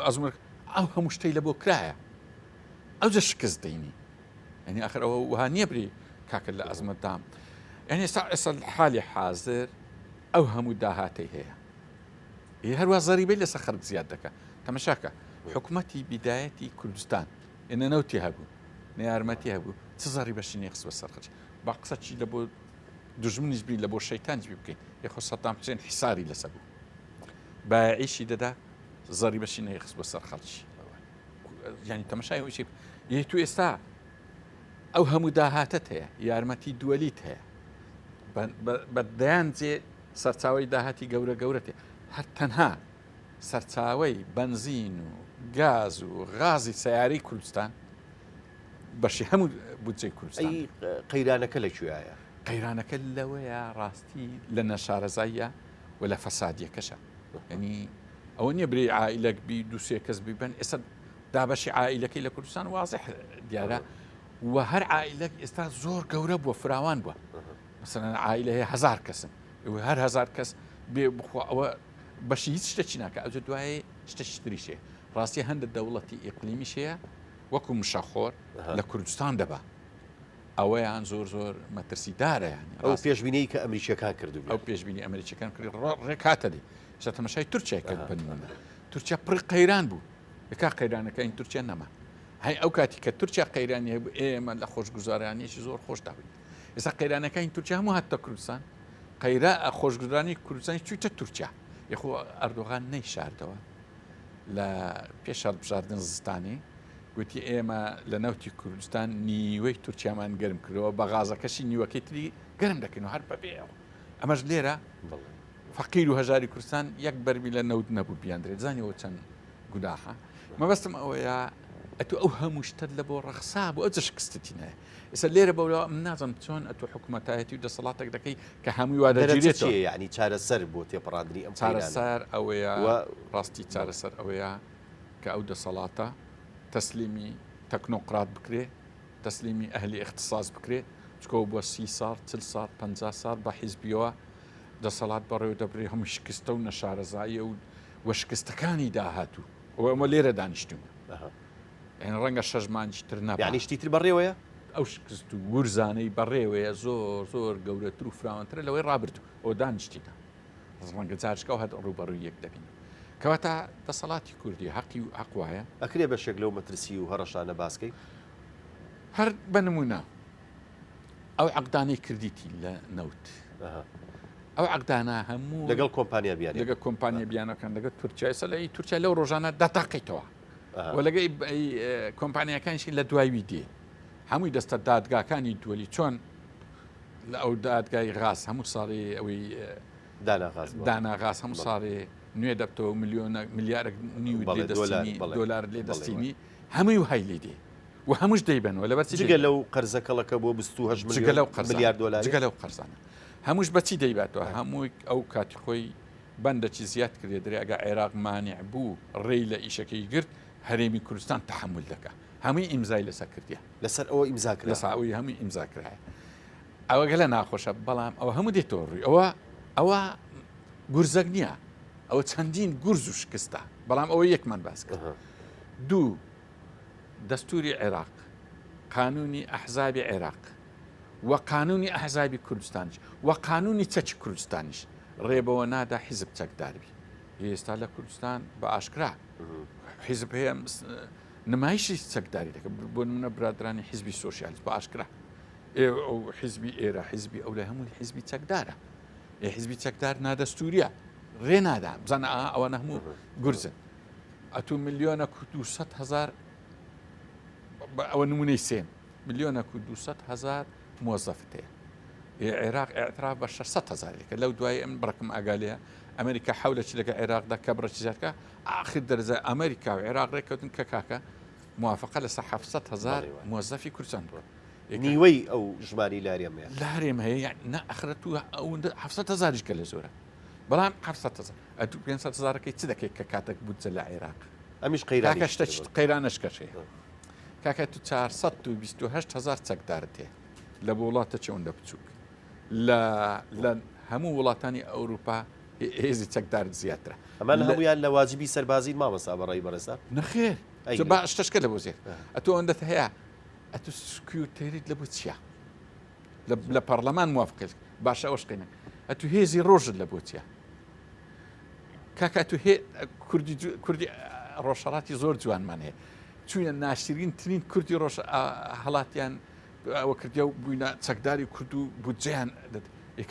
ئەزمر ئەو هەموو شتەی لە بۆ کرایە ئەو جە شکست دەینی یعنی آخر ئەوە وها نییە بری کاکە لە ئەزمەتدام یعنی ئێستا ئێستا حالی حاضر ئەو هەموو داهاتەی هەیە ئی هەروە زەریبەی لەسەر خەڵک زیاد دەکە تەمەشاکە حکوومەتی بیدایەتی کوردستان ئێنە نەوتی هەبوو نە یارمەتی هەبوو چ زەریبەشی نەیخست بە سەر خەڵک با قسە چی لە بۆ دوژمنیش بی لە بۆ شەیتانیش بی بکەین یخۆ سەدام حوسێن حیساری لەسەر بوو بایعیشی دەدا زەریبەشی نەیخست بە سەر خەڵکی یعنی تەمەشای ئەوشی یە تو ئێستا ئەو هەموو داهاتەت هەیە یارمەتی دووەلیت هەیە بە دەیان جێ سەرچاوی داهاتی گەورە گەورەت هەر تەنها سەرچاوەی بەنزین و گاز و غازی سەیارەی کوردستان بەشی هەموو بودجەی کوردستان. ئەی قەیرانەکە لە کوێیە؟ قەیرانەکە لەوەیە ڕاستی لە نەشارەزاییە و لە فەسادیەکەشە. یعنی ئەوە نییە برێی عائیلەک بی دوو سێ کەس بیبەن ئێستا دابەشی عائیلەکەی لە کوردستان وازح دیارە و هەر عائیلەک ئێستا زۆر گەورە بووە فراوان بووە مەسەلەن عائیلە هەیە هەزار کەسن هەر هەزار کەس بێ بخوا ئەوە بەشی هیچ شتێکی ناکە ئەوجە دوایێ شتێکی تریش هەیە ڕاستی هەندە دەوڵەتی ئیقلیمیش هەیە وەکو مشەخۆر لە کوردستان دەبا ئەوەیان زۆر زۆر مەترسیدارە یانی ئەو پێشبینەی کە ئەمریکیەکان کردو ئەو پێشبینی ئەمریکیەکان کرد ڕێکاتە دی ئێستا تەمەشای تورکیای کرد بە نمونە تورکیا پڕی قەیران بوو یەکا قەیرانەکە این تورکیا نەما هەی ئەو کاتی کە تورکیا قەیرانی هەبوو ئێمە لە خۆشگوزارانیەکی زۆر خۆشدا بووین ئێستا قەیرانەکانی تورکیا هەموو هاتە کوردستان قەیرا خۆشگوزرانی کوردستانی چوویتە تورکیا یخۆ ئەردۆغان نەیشاردەوە لە پێش هەڵبژاردن زستانی گوتی ئێمە لە نەوتی کوردستان نیوەی تورکیامان گەرم کردەوە بە غازەکەشی نیوەکەی تری گەرم دەکەین و هەر بەبێ ئەمەش لێرە فەقیر و هەژاری کوردستان یەک بەرمی لە نەوت نەبوو بیاندرێت زانیەوە چەند گوناحە مەبەستم ئەوەیە ئەتو ئەو هەموو شتەت لە بۆ ڕەخسا بوو ئەو شکستتی نایە ئێستا لێرە بەولاوە من نازانم چۆن ئەتۆ حکومەتایەتی و دەسەڵاتێک دەکەی کە هەمووی وا دەرەچە دەگیرێتەوە. چییە یەعنی چارەسەر بۆ تێپەڕاندنی ئەم قەیرانە؟ چارەسەر ئەوەیە و ڕاستی چارەسەر ئەوەیە کە ئەو دەسەڵاتە تەسلیمی تەکنۆقرات بکرێ، تەسلیمی ئەهلی ئیختساس بکرێ، چونکە ئەو بۆ سی ساڵ، چل ساڵ، 50 ساڵ بە حیزبیەوە دەسەڵات بەڕێوە دەبرێ، هەمووی شکستە و نەشارەزاییە و و شکستەکانی داهاتوو. ئەوە ئێمە لێرە دانیشتووین. یانی ڕەنگە شەش مانگی تر نەبا. یانی شتی تر بەڕێوەیە؟ ئەو شکست و گورزانەی بەڕێوەیە زۆر زۆر گەورەتر و فراوانترە لەوەی ڕابردوو. ئەوە دانیشتینە. ڕەنگە جارشکە و هەر ڕووبەڕووی یەک دەبین. کەواتە دەسەڵاتی کوردی هەقی و هەق وایە. ئەکرێ بەشێک لەو مەترسی و هەڕەشانە باس کەی؟ هەر بە نموونە ئەو عەقدانەی کردیتی لە نەوت. ئەو عەقدانە هەموو. لەگەڵ کۆمپانیا بیانیەکان. لەگەڵ کۆمپانیا بیانەکان، لەگەڵ تورکیا. ئێستا لە تورکیا لەو ڕۆژانە دەتەقیتەوە. و لەگەی کۆمپانیاکانیشی لە دوای وی دێ هەمووی دەستە دادگاکانی دووەلی چۆن لە ئەو دادگای غاز هەموو ساڵی ئەوەی دانا غاز هەموو ساڵێ نوێ دەبتەوە ملیۆنە ملیارێک نیو دۆلار دۆلار لێ دەستینی هەمووی و هەی لێ دێ و هەمووش دەیبەنەوە لەبەر جگە لەو قەرزە کەڵەکە بۆ 28 جگە لەو ملیار دۆلار جگە لەو قەرزانە هەمووش بەچی دەیباتەوە هەمووی ئەو کاتی خۆی بەندەکی زیاد کردیە درێ ئەگەر عێراق مانع بوو ڕێی لە ئیشەکەی گرت هەرێمی کوردستان تەحەمول دەکا هەمووی ئیمزای لەسەر کردیە. لەسەر ئەوە ئیمزا کرا. لەسەر ئەوەی هەمووی ئیمزا کرایە ئەوە گەلە ناخۆشە بەڵام ئەوە هەموو دێتەوە ڕووی ئەوە ئەوە گورزەک نییە ئەوە چەندین گورز و شکستە بەڵام ئەوە یەکمان باس کرد دوو دەستوری عێراق قانونی ئەحزابی عێراق و قانونی ئەحزابی کوردستانیش و قانونی چەکی کوردستانیش ڕێ بەوە نادا حیزب چەکدار بی. ئێستا لە کوردستان بە ئاشکرا حیزب هەیە نمایشی چەکداری دەکە بۆ نمونە برادرانی حیزبی سۆسیالیست بە ئاشکرا ئەو حیزبی ئێرە حیزبی ئەو لە هەمووی حیزبی چەکدارە ئێ حیزبی چەکدار نادەستوریە. ڕێ نادا بزانە ئا ئەوانە هەموو گورزن ئەتوو ملیۆنەک و 200 هزار ئەوە نمونەی سێن ملیۆنەک و 200 هزار مۆزەفت هەیە عێراق اعتراف بە 600 هزارێکە لەو دوای ئەم بڕکم ئاگالەیە ئەمریکا حولە چی لەگە عێراقدا کە بڕەکی زیادکە ئاخر دەرزە ئەمریکا و عێراق ڕێککەوتن کە کاکە موافقە لەسەر 700 هزار مۆزەفی کوردستان بووە نیوەی ئەو ژماری لە هەرێم هەیە لە هەرێم هەیە یان نا ئەخرە تو ئەوەندە 700 هەزاریش گەلە زۆرە بەڵام 700 هەزار ئەتوو 500 هەزارەکەی چ دەکەیت کە کاتێک بودجە لە عێراق ئەمیش قەیرانیش کاکە شتە چ قەیرانەش کەش هەیە کاکە تو 428 هەزار چەکدارت هەیە لە بۆ وڵاتە چەوەندە بچووک لە لە هەموو وڵاتانی ئەوروپا هێزی چەکدارت زیاترە ئەمە لە هەمویان لە واجبی سەربازین مامۆستا بەڕێی بەڕێزان نەخێر با شتەشکە لە بۆ زێر ئەتۆ ئەوەندەت هەیە ئەتو سکیوتێریت لە بۆ چیە لە پەرلەمان موافقێت باشە ئەوش قینە ئەتو هێزی ڕۆژت لە بۆ چیە کاکە تو هێ کوردی کوردی ڕۆژهڵاتی زۆر جوانمان هەیە چوینە ناشرین ترین کوردی ڕۆژ هەڵاتیان ئەوە کردیا و بووینە چەکداری کورد و بودجیان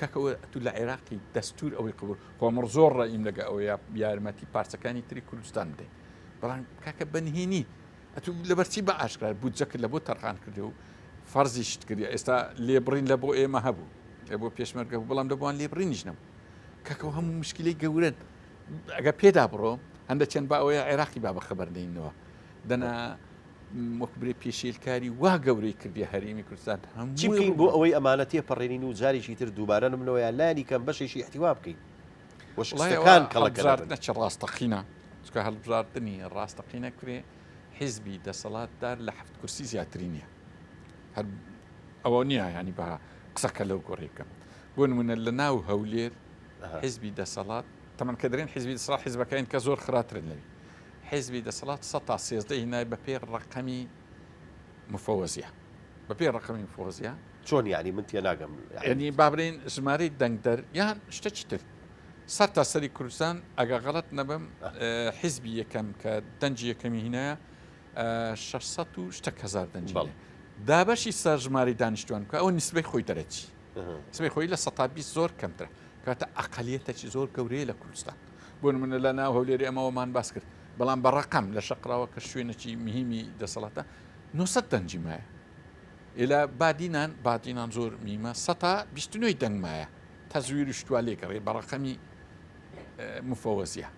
کاکەوە تو لە عێراقی دەستور ئەوەی قبول خۆمڕ زۆر ڕێیم لەگە ئەوە یارمەتی پارچەکانی تری کوردستان بدەین بەڵام کاکە بەنهێنی ئەتوو لەبەرچی بە ئاشکرا بودجەکە لە بۆ تەرخان کردی و فەرزیشت کردی ئێستا لێبڕین لە بۆ ئێمە هەبوو لە بۆ پێشمەرگە بوو بەڵام لە بۆوان لێبڕینیش نەبوو کاکەوە هەموو مشکلەی گەورەن ئەگە پێدا بڕۆ هەندە چەند با ئەوەیە عێراقی با بەخەبەر نینەوە دەنا وەک برێ پێشێلکاری وا گەورەی کردی هەرێمی کوردستان هەموو چی بکەین بۆ ئەوەی ئەمانە تێپەڕێنین و جارێکی تر دووبارە نبنەوە یان لایەنی کەم بەشێکی ئیحتیوا بکەین و شکستەکان کەڵەکە نەبن؟ هەڵبژاردنەکی ڕاستەقینە چونکە هەڵبژاردنی ڕاستەقینە کرێ حیزبی دەسەڵاتدار لە حەفت کورسی زیاتری نییە هەر ئەوە نییە ینی بە قسەکە لەو گۆڕی بکەم بۆ نمونە لە ناو هەولێر حیزبی دەسەڵات تەمەن کە درێن حیزبی دەسەڵات حیزبەکەین کە زۆر خراپترن لەوی حیزبی دەسەڵات سە تا سێزدە هینای بە پێی ڕقەمی مفەوەزیە بە پێی ڕقەمی مفەوەزیە چۆن یعنی من تێناگەم یعنی با بڵێین ژمارەی دەنگدەر یان شتێکی تر سەر تا سەری کوردستان ئەگە غەڵەت نەبم حیزبی یەکەم کە دەنگی یەکەمی هینایە 600 و شتەک هەزار دەنگی بەڵێ. دابەشی سەر ژمارەی دانیشتوان بکە ئەوە نیسبەی خۆی دەرەچی نسبەی خۆی لە 120 زۆر کەمترە کاتە ئەقلیەتێکی زۆر گەورەیە لە کوردستان بۆ نمونە لە ناو هەولێری ئەمەوەمان باس کرد بەڵام بە ڕقم لە شەقراوە کە شوێنێکی مهمی دەسەڵاتە 900 دەنگی مایە ئێلا بادینان بادینان زۆر میمە سەتا 29 دەنگ مایە تەزویر و شتوا لێگەڕێ بە ڕەقەمی مفەوەزیە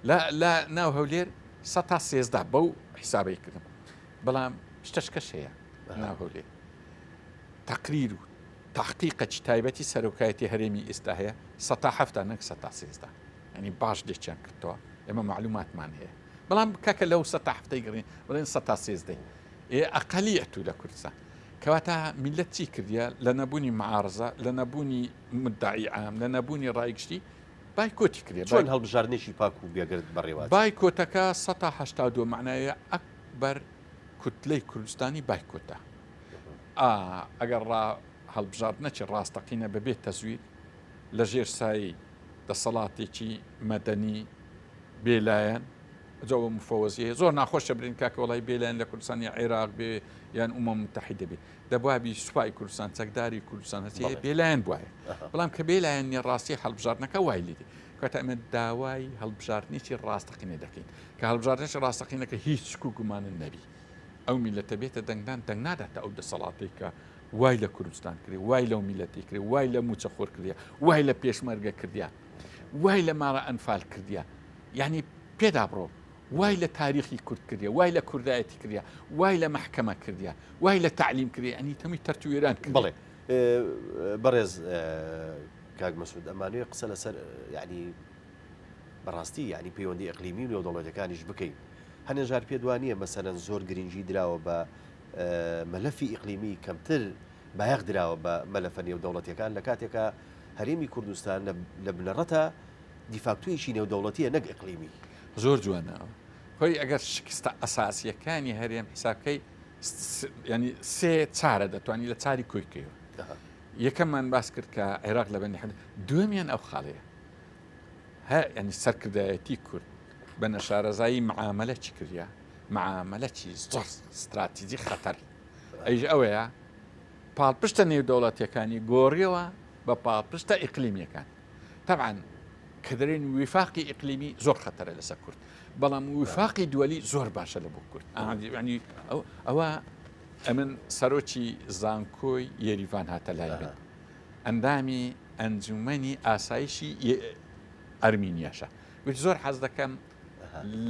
لە لە ناو هەولێر سەتا سێزدا بەو حیسابەی کردم بەڵام شتەش کەش هەیە ناو هەولێر تەقریر و تحقیقەکی تایبەتی سەرۆکایەتی هەرێمی ئێستا هەیە سەتا هەفتا نەک سەتا سێزدا ینی باش لێکیان کردەوە ئێمە معلوماتمان هەیە بەڵام کاکە لەو سەتا هەفتەی گەڕین بڵێن سەتا سێزدەی ئێ ئەقەلی ئەتوو لە کوردستان کەواتە میلەت چی کردیە لە نەبوونی معارزە لە نەبوونی مدعی عام لە نەبوونی ڕای گشتی بایکۆتی کردیە چۆن هەڵبژاردنێکی پاک و بێگەرد بەڕێوە بایکۆتەکە سەتا 82 معنایە ئەکبەر کوتلەی کوردستانی بایکۆتە ئا ئەگەر ڕا هەڵبژاردنەکی ڕاستەقینە بەبێ تەزویر لە ژێر سایەی دەسەڵاتێکی مەدەنی بێلایەن جا ئەوە مفەوەزی هەیە زۆر ناخۆشە برێن کاکە وەڵای بێلایەن لە کوردستان یا عێراق بێ یان ئومەم متحیدە بێ دەبوا بی سوپای کوردستان چەکداری کوردستان هەرچی هەیە بێلایەن بوایە بەڵام کە بێلایەن نیە ڕاستی هەڵبژاردنەکە وای لێ دێ کەواتە ئەمە داوای هەڵبژاردنێکی ڕاستەقینە دەکەین کە هەڵبژاردنێکی ڕاستەقینەکە هیچ شک و گومانن نەبی ئەو میلەتە بێتە دەنگدان دەنگ ناداتە ئەو دەسەڵاتێک کە وای لە کوردستان کرێ وای لەو میلەتی کرێ وای لە موچە خۆر کردیا وای لە پێشمەرگە کردیا وای لە مارە ئەنفال کردیا یعنی پێدا بڕۆ وای لە تاریخی کورد کردیا وای لە کوردایەتی کردیا وای لە مەحکەمە کردیا وای لە تەعلیم کردیا یعنی تەمی تەرت و وێران کرد. بەڵێ بەڕێز کاک مەسعود ئەمانەوێ قسە لەسەر یعنی بەڕاستی یعنی پەیوەندی ئەقلیمی و نێودەوڵەتەکانیش بکەین هەنێ جار پێت وا نییە مەسەلەن زۆر گرنگی دراوە بە مەلەفی ئیقلیمی کەمتر بایەخ دراوە بە مەلەفە نێودەوڵەتیەکان لە کاتێکا هەرێمی کوردستان لە بنەڕەتا دیفاکتۆیەکی نێودەوڵەتیە نەک ئیقلیمی. زۆر جوانە ئەوە. خۆی ئەگەر شکستە ئەساسیەکانی هەرێم حیساب کەی ینی سێ چارە دەتوانی لە چاری کۆی کەیەوە. یەکەممان باس کرد کە عێراق لە بەندی حەد دووەمیان ئەو خاڵەیە هە ینی سەرکردایەتی کورد بە نەشارەزایی معاملە چی کردیا معاملە چی زۆر ستراتیجی خەتەر ئەیش ئەوەیە پاڵپشتە نێودەوڵەتیەکانی گۆڕیەوە بە پاڵپشتە ئیقلیمیەکان. تەبعەن کە دەرێن ویفاقی ئیقلیمی زۆر خەتەرە لەسەر کورد بەڵام ویفاقی دووەلی زۆر باشە لە بۆ کورد ینی ئەوە ئەمن سەرۆکی زانکۆی یەریڤان هاتە لای من ئەندامی ئەنجومەنی ئاسایشی ئەرمینیاشە گوتی زۆر حەز دەکەم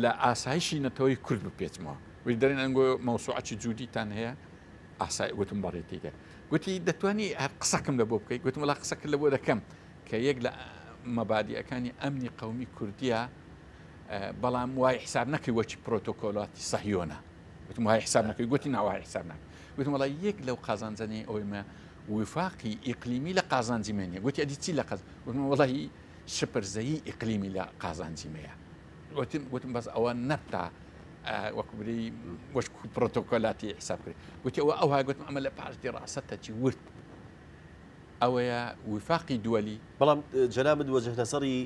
لە ئاسایشی نەتەوەی کورد بپێچمەوە وی دەرێن ئەنگۆ مەوسوعەکی جودیتان هەیە ئاسای وتم بەڕێتی دە گوتی دەتوانی هەر قسەکەم لە بۆ بکەیت گوتم وڵا قسەکە لە بۆ دەکەم کە یەک لە مەبادیەکانی ئەمنی قومی کوردیە بەڵام وای حساب نەکەی وەکی پرۆتۆکۆلاتی سەهیۆنە وتم وای حساب نەکەی گوتی ناوای حساب ناکەی وتم وڵا یەک لەو قازانجەنەی ئەوەیمە وفاقی ئیقلیمی لە قازانجی مێ نیە گوتی ئەدی چی لە قەز وتم وەڵی شپرزەیی ئیقلیمی لە قازانجی مەیە وتم وتم بەس ئەوە نەتا وەکو بری وەشکو پرۆتۆکۆلاتی حساب کرد گوتی ئەوە ئەوها گوتم ئەمە لە پاش دیڕاسەتەکی ورد ئەوەیە وفاقی دووەلی. بەڵام جەنابت وەجه نەزەڕی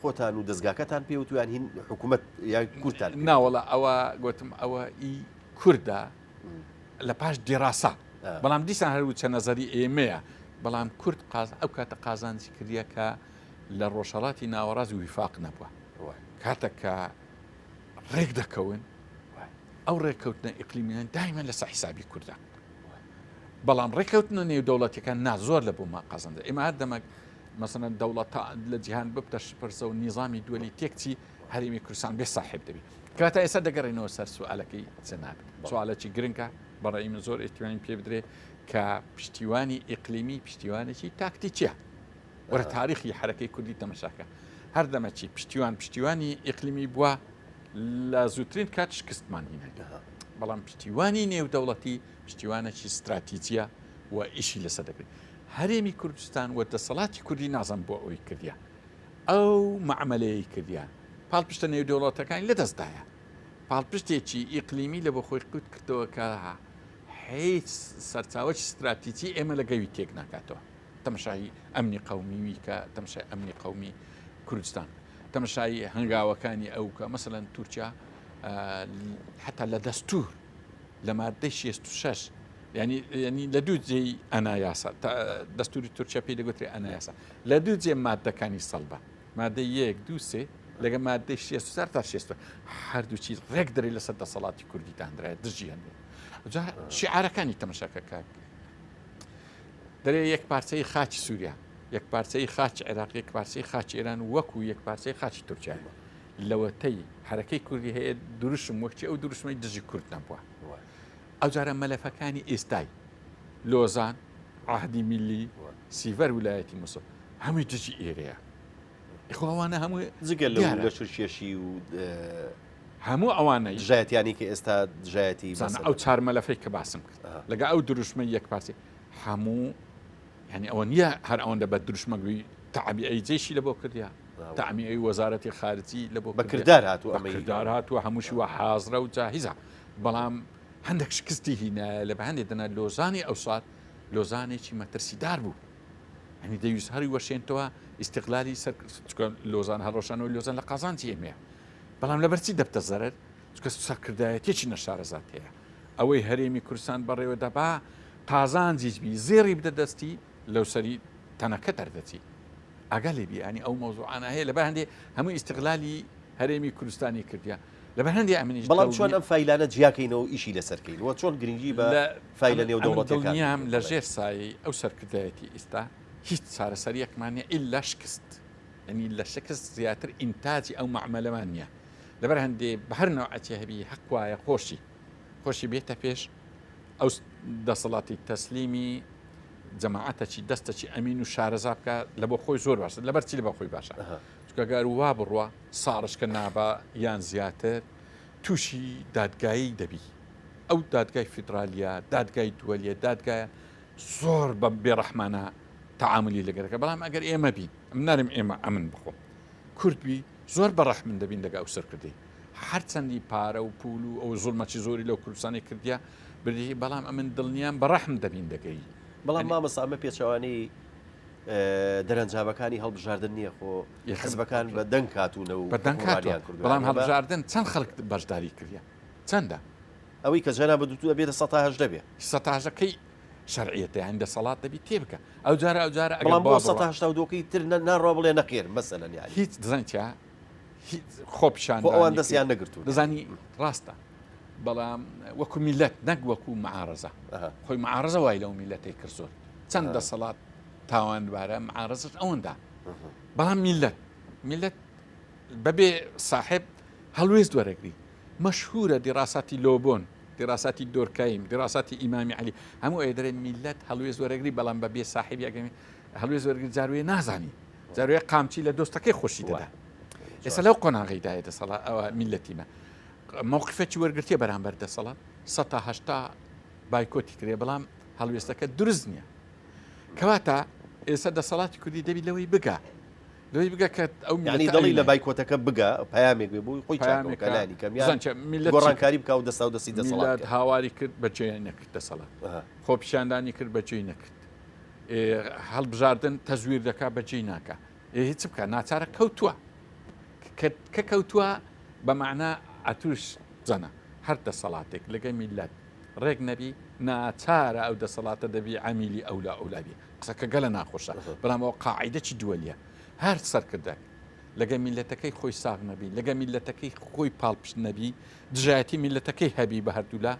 خۆتان و دەزگاکەتان پێ وتوو یان هین حکوومەت یان کوردتان پێ وتوو؟ ناوەڵا ئەوە گوتم ئەوە ئی کوردە لە پاش دیڕاسە بەڵام دیسان هەر وچە نەزەری ئێمەیە بەڵام کورد قاز ئەو کاتە قازانجی کردیە کە لە ڕۆژهەڵاتی ناوەڕاست ویفاق نەبووە کاتە کە ڕێک دەکەون ئەو ڕێککەوتنە ئیقلیمیان دایمە لەسەر حیسابی کوردە بەڵام ڕێککەوتنە نێودەوڵەتیەکان نا زۆر لە بۆمان قازانجە ئێمە هەر دەمەک مەسەلەن دەوڵەتە لە جیهان ببتە شپرزە و نیزامی دووەلی تێکچی هەرێمی کوردستان بێ ساحێب دەبی کەواتە ئێستا دەگەڕێنەوە سەر سوالەکەی جەنابت سوالێکی گرنگە بەڕێی من زۆر ئیهتیمامی پێ بدرێ کە پشتیوانی ئیقلیمی پشتیوانێکی تاکتیکیە وەرە تاریخی حرەکەی کوردی تەمەشاکە هەر دەمەکی پشتیوان پشتیوانی ئیقلیمی بووە لە زووترین کات شکستمان هینای بەڵام پشتیوانی نێودەوڵەتی پشتیوانێکی ستراتیجیە و ئیشی لەسەر دەکرێت هەرێمی کوردستان و دەسەڵاتی کوردی نازم بۆ ئەوەی کردیا ئەو معمەلەیە کردیا پاڵپشتە نێودەوڵەتەکانی لەدەستدایە پاڵپشتێکی ئیقلیمی لە بۆ خۆی قوت کردەوە کە هیچ سەرچاوەکی ستراتیجی ئێمە لە گەوی تێک ناکاتەوە تەمەشای ئەمنی قەومیوی کە تەمەشای ئەمنی قەومی کوردستان تەمەشای هەنگاوەکانی ئەو کە مەسەلەن تورکیا حتا لە دەستور لە مادەی 66 ینی ینی لە دوو جێی ئەنایاسا دەستوری تورکیا پێی دەگوترێ ئەنایاسا لە دوو جێ مادەکانی سەڵبە مادەی یەک دوو سێ لەگە مادەی 64 تا 60 هەردوو چیز ڕێک دەری لەسەر دەسەڵاتی کوردی دانرایە دژی هەندێ جا شعارەکانی تەمەشاکە کاک دەرێ یەک پارچەی خاکی سووریا یەک پارچەی خاکی عێراق یەک پارچەی خاکی ئێران وەکو یەک پارچەی خاکی تورکیا لەوەتەی حەرەکەی کوردی هەیە دروشم وەکچی ئەو دروشمەی دژی کورد نەبووە ئەوجارە مەلەفەکانی ئێستای لۆزان عهدی میلی سیڤەر ولایەتی موسڵ هەمووی دژی ئێرەیە خۆ ئەوانە هەموو جگە لە لەشکرکێشی و هەموو ئەوانەی دژایەتیانی کە ئێستا دژایەتی زانە ئەو چار مەلەفەی کە باسم کرد لەگە ئەو دروشمەی یەک پارچەی هەموو یعنی ئەوە نییە هەر ئەوەندە بە دروشمەگوی تەعبیئەی جێشی لە بۆ کردیا تەعمیئەی وەزارەتی خارجی لە بۆ بەکردار هاتوو ئەمەی بەکردار هاتووە هەمووشی وە حازرە و جاهیزە بەڵام هەندێک شکستی هینایە لە بە هەندێک دەنا لۆزانی ئەو سات لۆزانێکی مەترسیدار بوو یعنی دەویست هەری وەشێنتەوە ئیستقلالی سەر چونکە لۆزان هەڕۆشانەوەی لۆزان لە قازانجی ئێمەیە بەڵام لەبەرچی دەبتە زەرەر چونکە سەرکردایەتیەکی نەشارەزات هەیە ئەوەی هەرێمی کوردستان بەڕێوە دەبا قازانجیش بی زێڕی بدە دەستی لەوسەری تەنەکە دەردەچی ئاگا لێ بی ینی ئەو مەوزوعانە هەیە لەبەر هەندێ هەموو ئیستغلالی هەرێمی کوردستانی کردیا لەبەر هەندێ ئەمنیش بەڵام چۆن ئەم فایلانە جیاکەینەوە و ئیشی لەسەر کەین و چۆن گرنگی بە فایلە نێودەوڵەتیەکان دڵنیام لە ژێر سایەی ئەو سەرکردایەتی ئیستا هیچ چارەسەریەکمان نیە ئیلا شکست یعنی لە شکست زیاتر ئینتاجی ئەو مەعمەلەمان نییە لەبەر هەندێ بە هەر نەوعەکی هەبی هەق وایە خۆشی خۆشی بێتە پێش ئەو دەسەڵاتی تەسلیمی جەماعەتەکی دەستەکی ئەمین و شارەزا بکە لە بۆ خۆی زۆر باشە لەبەر چی لە بە خۆی باشە چونکە گەر وا بڕوا ساڕشکە نابا یان زیاتر تووشی دادگایی دەبی ئەو دادگای فیدرالیە دادگای دووەلیە دادگایە زۆر بە بێڕەحمانە تەعاملی لەگەرەکە بەڵام ئەگەر ئێمە بین ئەم نارم ئێمە ئەمن بخۆم کورد بی زۆر بە ڕەحمن دەبین لەگە ئەو سەرکردەی هەرچەندی پارە و پول و ئەو زوڵمەچی زۆری لەو کوردستانی کردیا بردی بەڵام ئەمن دڵنیام بە ڕەحم دەبین دەگەی بەڵام مامۆستا ئەمە پێچەوانەی دەرەنجامەکانی هەڵبژاردن نییە خۆ حزبەکان بە دەنگ هاتوونە و بە دەنگ هاتووە بەڵام هەڵبژاردن چەند خەڵک بەشداری کردە چەندە ئەوەی کە جەنابت وتوو ئەبێتە سەتا هەژدە بێ. سەتا هەژدە کەی؟ شەرعیەتە یانی دەسەڵات دەبی تێ بکە ئەو جارە ئەو جارە ئەگەر بەڵام بۆ با سەتا بڕوا هەشتا و دووەکەی تر نە ناڕوا بڵێ نەخێر مەسەلەن یانی هیچ دەزانی چیە هیچ خۆ ئەوان خۆپیشاندانی کرد دەستیان نەگرتوون یانی. دەزانی ڕاستە بەڵام وەکو میلەت نەک وەکو معارەزە ئەها. خۆی معارەزە وای لەو میلەتەی کرد زۆر چەند ئەها. دەسەڵات تاوانبارە معارەزەش ئەوەندە بەڵام میلەت میلەت بەبێ ساحێب هەڵوێست وەرەگری مەشهورە دیڕاساتی لۆبۆن دیڕاساتی دۆرکایم دیڕاساتی ئیمامی عەلی هەموو ئەوێ دەرێ میلەت هەڵوێست وەرەگری بەڵام بە بێ ساحێبی ئەگەر هەڵوێست وەرگری جاروێ نازانی جاروێ قامچی لە دۆستەکەی خۆشی دەدا ئێستا لەو قۆناغیدایە دەسەڵات ئەوە میلەتی مە مەوقفێکی وەرگرتیە بەرامبەر دەسەڵات 180 بایکۆتی کرێ بەڵام هەڵوێستەکە دروست نییە کەواتە ئێستا دەسەڵاتی کوردی دەبی لەوەی بگا لەوەی بگا کە ئەو یانی میلەتە دەڵی ئەوی لە نایە. بایکۆتەکە بگا پەیامێک بێ بۆی خۆی چاکەوە کە پەیامێکە لانی کەم یان بزان چە میلەت چی کرد گۆڕانکاری بکا و دەستا و دەستی دەسەڵات میلەت بکا. هاواری کرد بە جێی نەکرد دەسەڵات ئەها. خۆپیشاندانی کرد بە جێی نەکرد ئێ هەڵبژاردن تەزویر دەکا بە جێی ناکا ئێ هیچ بکا ناچارە کەوتووە کە کە کەوتووە بە مەعنا ئەتوش زەنە هەر دەسەڵاتێک لەگە میلەت ڕێک نەبی ناچارە ئەو دەسەڵاتە دەبی عەمیلی ئەولا ئەولا بی قسەکە گەلە ناخۆشە بەڵام ئەوە قاعیدەکی دووەلیە هەر سەرکردەک لەگە میلەتەکەی خۆی ساغ نەبی لەگە میلەتەکەی خۆی پاڵپشت نەبی دژایەتی میلەتەکەی هەبی بە هەردوولا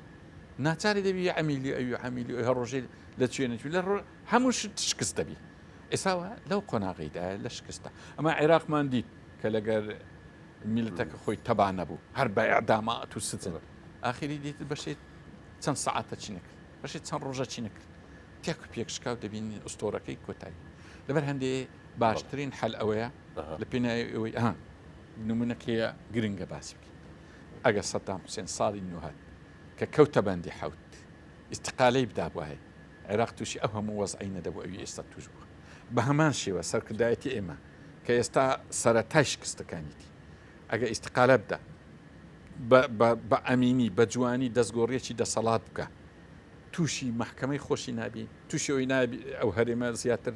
ناچاری دەبی عەمیلی ئەوی عەمیلی ئەوی هەر ڕۆژێ لە کوێ نەچوو لە هەموو شت شکست دەبی ئێساوە لەو قۆناغیدایە لە شکستە ئەمە عێراقمان دیت کە لەگەر میلەتەکە خۆی تەبا نەبوو هەر بە ئیعدامات و سجن ئاخری دیت بەشێ چەند سەعاتە چی نەکرد بەشێ چەند ڕۆژە چی نەکرد تێک و پێک شکاو دەبینین ئوستۆرەکەی کۆتایی لەبەر هەندێ باشترین حەل ئەوەیە لە پێناوی ئەوەی ئەها نمونەکەیە گرنگە باسی بکەین ئەگەر سەدام حوسێن ساڵی نوهات کە کەوتە بەندی حەوت ئیستقالەی بدابوایە عێراق تووشی ئەو هەموو وەزعی نەدەبوو ئەوی ئێستا توش بووە بە هەمان شێوە سەرکردایەتی ئێمە کە ئێستا سەرەتای شکستەکانیتی ئەگە ئیستقالە بدە بە ئەمینی بە جوانی دەستگۆڕیەکی دەسەڵات بکە تووشی مەحکەمەی خۆشی نابی تووشی ئەوی نابی ئەو هەرێمە زیاتر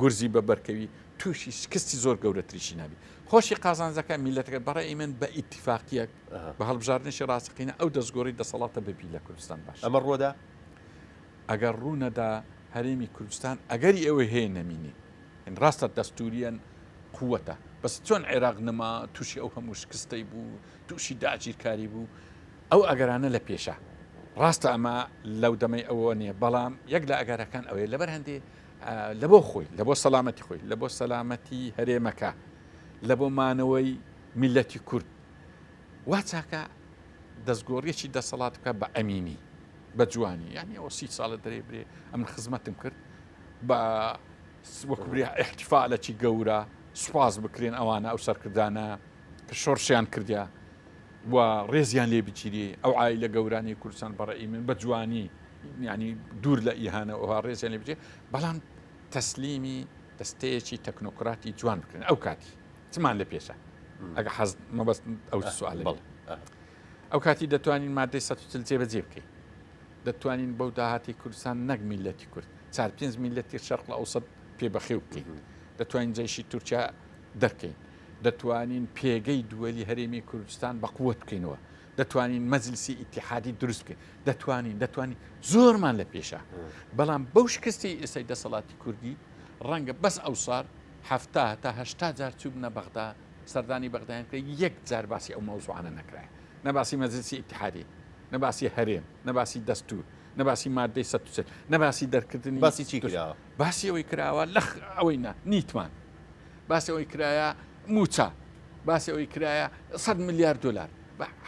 گورزی بە بەرکەوی تووشی شکستی زۆر گەورەتریشی نابی خۆشی قازانجەکە میلەتەکە بەڕێ من بە ئیتیفاقیەک بە هەڵبژاردنێکی ڕاستەقینە ئەو دەستگۆڕی دەسەڵاتە ببی لە کوردستان باش ئەمە ڕووەدا؟ ئەگەر ڕوونەدا هەرێمی کوردستان ئەگەری ئەوەی هەیە نەمینێ یعنی ڕاستە دەستوریان قووەتە بەس چۆن عێراق نەما تووشی ئەو هەموو شکستەی بوو تووشی داگیرکاری بوو ئەو ئەگەرانە لە پێشە ڕاستە ئەمە لەو دەمەی ئەوە نییە بەڵام یەک لە ئەگەرەکان ئەوەیە لەبەر هەندێ لە بۆ خۆی لە بۆ سەلامەتی خۆی لە بۆ سەلامەتی هەرێمەکە لە بۆ مانەوەی میلەتی کورد وا چاکە دەستگۆڕیەکی دەسەڵات بکە بە ئەمینی بە جوانی یعنی ئەوە سی ساڵە دەرێ برێ ئەمن خزمەتم کرد بە وەکو برێ احتفالەکی گەورە سوپاس بکرێن ئەوانە ئەو سەرکردانە کە شۆڕشیان کردیا و ڕێزیان لێ بگیرێ ئەو عایلە گەورانەی کوردستان بەڕێی من بە جوانی یعنی دوور لە ئیهانە ئەوها ڕێزیان لێ بگیرێ بەڵام تەسلیمی دەستەیەکی تەکنۆکراتی جوان بکرێن ئەو کاتی چمان لە پێشە ئەگە حەز مەبەست ئەو سوالە بێ ئەو کاتی دەتوانین مادەی 140 جێبەجێ بکەین دەتوانین بەو داهاتی کوردستان نەک میلەتی کورد چار پێنج میلەتی شەرق لە ئەوسەد پێ بەخێو بکەین دەتوانین جەیشی تورکیا دەرکەین دەتوانین پێگەی دووەلی هەرێمی کوردستان بە قوت بکەینەوە دەتوانین مەجلسی ئیتیحادی دروست بکەین دەتوانین دەتوانین زۆرمان لە پێشە بەڵام بەو شکستی ئێستای دەسەڵاتی کوردی ڕەنگە بەس ئەوسار حەفتا هەتا هەشتا جار چووبنە بەغدا سەردانی بەغدایان کرد یەک جار باسی ئەو مەوزوعانە نەکرایە نە باسی مەجلسی ئیتیحادی نە باسی هەرێم نە باسی دەستور نە باسی مادەی 140 نە باسی دەرکردنی باسی چی کراوە؟ باسی ئەوەی کراوە لە ئەوەی نا نیتمان باسی ئەوەی کرایە موچە باسی ئەوەی کرایە 100 ملیار دلار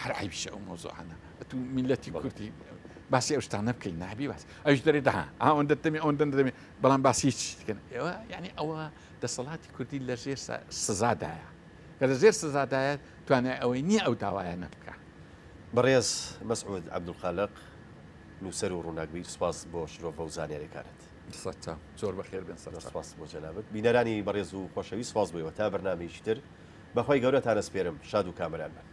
هەر عیبیشە ئەو مەوزوعانە ئەتوو میلەتی کوردی باسی ئەو شتانە بکەین نابی باس ئەویش دەرێ دەها ئەوەندە دەمی ئەوەندە دەمی بەڵام باسی هیچ دەکەن ئێوە یعنی ئەوە دەسەڵاتی کوردی لە ژێر سزادایە کە لە ژێر سزادایە توانای ئەوەی نییە ئەو داوایانە بکە. بەڕێز مەسعود عەبدولخالق نووسەر و ڕووناکبیر سوپاس بۆ شرۆڤە و زانیاریەکانت. سەرچاو. زۆر بەخێر بێن سەرچاو. سوپاس بۆ جەنابت. بینەرانی بەڕێز و خۆشەویست سوپاس بۆ ئێوە تا بەرنامەیەکی تر بەخوای گەورەتان ئەسپێرم شاد و کامەران بن.